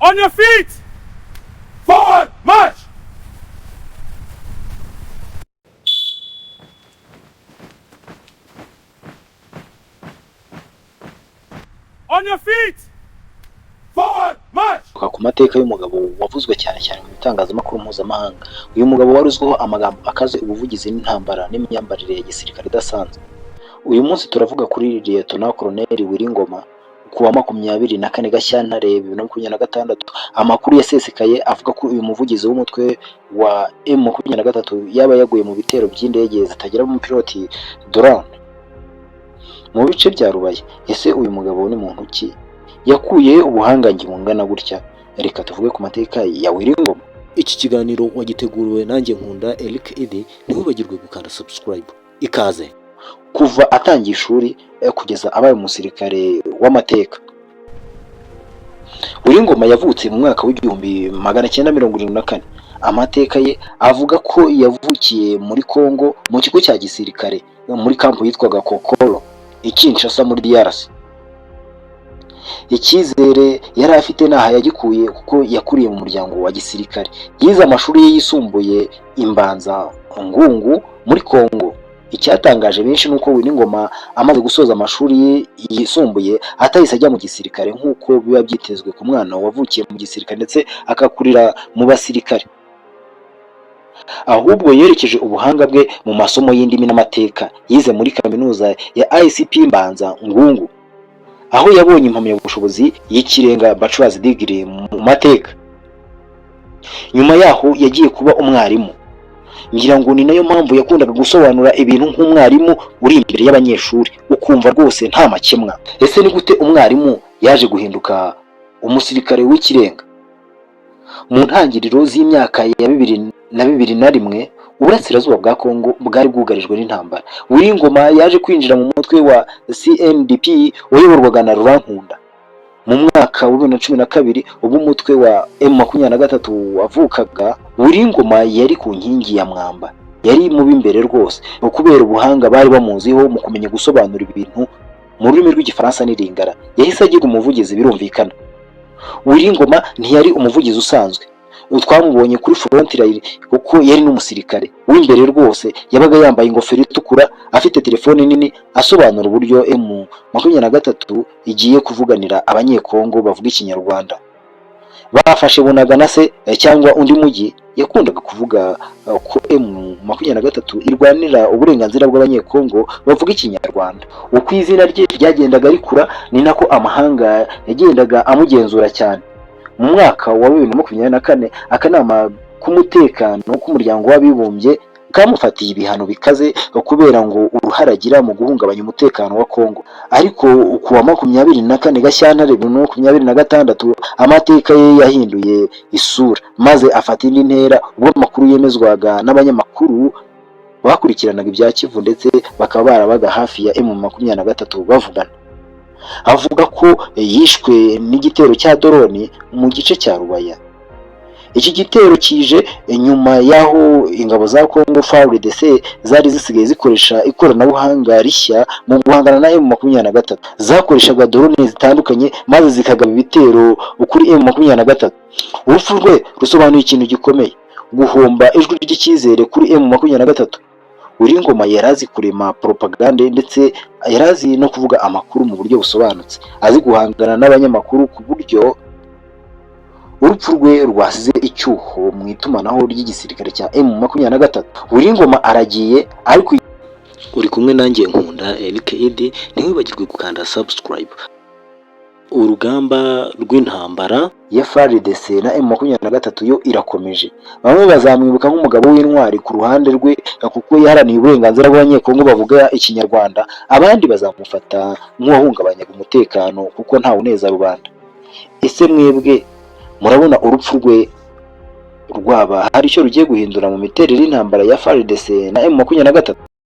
On your feet! Forward, march! On your feet! Forward, march! Ku mateka y'umugabo wavuzwe cyane cyane mu bitangazamakuru mpuzamahanga. Uyu mugabo wari uzwiho amagambo akaze, ubuvugizi n'intambara n'imyambarire ya gisirikare idasanzwe. Uyu munsi turavuga kuri Liyetona Koloneli Willy Ngoma. Ku wa 24 Gashyantare 2026, amakuru yasesekaye avuga ko uyu muvugizi w'umutwe wa M23 yaba yaguye mu bitero by'indege zitagira umupiloti, drone, mu bice bya Rubaya. Ese uyu mugabo ni muntu ki? Yakuye ubuhangange bungana gutya? Reka tuvuge ku mateka ya Willy Ngoma. Iki kiganiro wagiteguriwe nanjye Nkunda Eric Idi. Ntiwibagirwe gukanda subscribe. Ikaze. Kuva atangiye ishuri kugeza abaye umusirikare w'amateka. Willy Ngoma yavutse mu mwaka w'1974. Amateka ye avuga ko yavukiye muri Congo mu kigo cya gisirikare, muri kampu yitwaga Kokolo i Kinshasa muri DRC. Icyizere yari afite ntaho yagikuye, kuko yakuriye mu muryango wa gisirikare. Yize amashuri ye yisumbuye i Mbanza Ngungu muri Congo. Icyatangaje benshi ni uko Willy Ngoma amaze gusoza amashuri ye yisumbuye atahise ajya mu gisirikare nk'uko biba byitezwe ku mwana wavukiye mu gisirikare ndetse akakurira mu basirikare. Ahubwo yerekeje ubuhanga bwe mu masomo y'indimi n'amateka yize muri kaminuza ya ICP Mbanza Ngungu, aho yabonye impamyabushobozi y'ikirenga, bachelor's degree mu mateka. Nyuma yaho yagiye kuba umwarimu. Ngira ngo ni nayo mpamvu yakundaga gusobanura ibintu nk'umwarimu uri imbere y'abanyeshuri, ukumva rwose nta makemwa. Ese ni gute umwarimu yaje guhinduka umusirikare w'ikirenga? Mu ntangiriro z'imyaka ya 2000 na 2001, uburasirazuba bwa Kongo bwari bwugarijwe n'intambara. Willy Ngoma yaje kwinjira mu mutwe wa CNDP wayoborwaga na Laurent Nkunda. Mu mwaka wa 2012, ubwo umutwe wa M23 wavukaga, Willy Ngoma yari ku nkingi ya mwamba, yari mu b'imbere rwose, kubera ubuhanga bari bamuziho mu kumenya gusobanura ibintu mu rurimi rw'Igifaransa n'Ilingala. Yahise agirwa umuvugizi, birumvikana. Willy Ngoma ntiyari umuvugizi usanzwe. Twamubonye kuri front line, kuko yari n'umusirikare w'imbere rwose. Yabaga yambaye ingofero itukura, afite telefone nini, asobanura uburyo M23 igiye kuvuganira Abanyekongo bavuga Ikinyarwanda bafashe Bunagana se cyangwa undi mujyi. Yakundaga kuvuga ko M23 irwanira uburenganzira bw'Abanyekongo bavuga Ikinyarwanda. Uko izina rye ryagendaga rikura, ni nako amahanga yagendaga amugenzura cyane. Mu mwaka wa 2024, akanama k'umutekano k'Umuryango w'Abibumbye kamufatiye ibihano bikaze kubera ngo uruhare agira mu guhungabanya umutekano wa Kongo. Ariko ku wa 24 Gashyantare 2026, amateka ye yahinduye isura maze afata indi ntera, ubwo amakuru yemezwaga n'abanyamakuru bakurikiranaga ibya Kivu ndetse bakaba barabaga hafi ya M23 bavugana, avuga ko yishwe n'igitero cya drone mu gice cya Rubaya. Iki gitero kije nyuma y'aho ingabo za Congo FARDC zari zisigaye zikoresha ikoranabuhanga rishya mu guhangana na M23. Zakoreshaga drone zitandukanye maze zikagaba ibitero kuri M23. Urupfu rwe rusobanuye ikintu gikomeye: guhomba ijwi ry'icyizere kuri M23. Willy Ngoma yari azi kurema propagande, ndetse yari azi no kuvuga amakuru mu buryo busobanutse, azi guhangana n'abanyamakuru, ku buryo urupfu rwe rwasize icyuho mu itumanaho ry'igisirikare cya M23. Willy Ngoma aragiye, ariko Uri kumwe nanjye Nkunda Eric Idi. Ntiwibagirwe gukanda subscribe. Urugamba rw'intambara ya FARDC na M23 yo irakomeje. Bamwe bazamwibuka nk'umugabo w'intwari ku ruhande rwe, kuko yaharaniye uburenganzira bw'Abanyekongo bavuga Ikinyarwanda. Abandi bazamufata nk'uwahungabanyaga umutekano, kuko ntawe uneza rubanda. Ese mwebwe murabona urupfu rwe rwaba hari icyo rugiye guhindura mu miterere y'intambara ya FARDC na M23?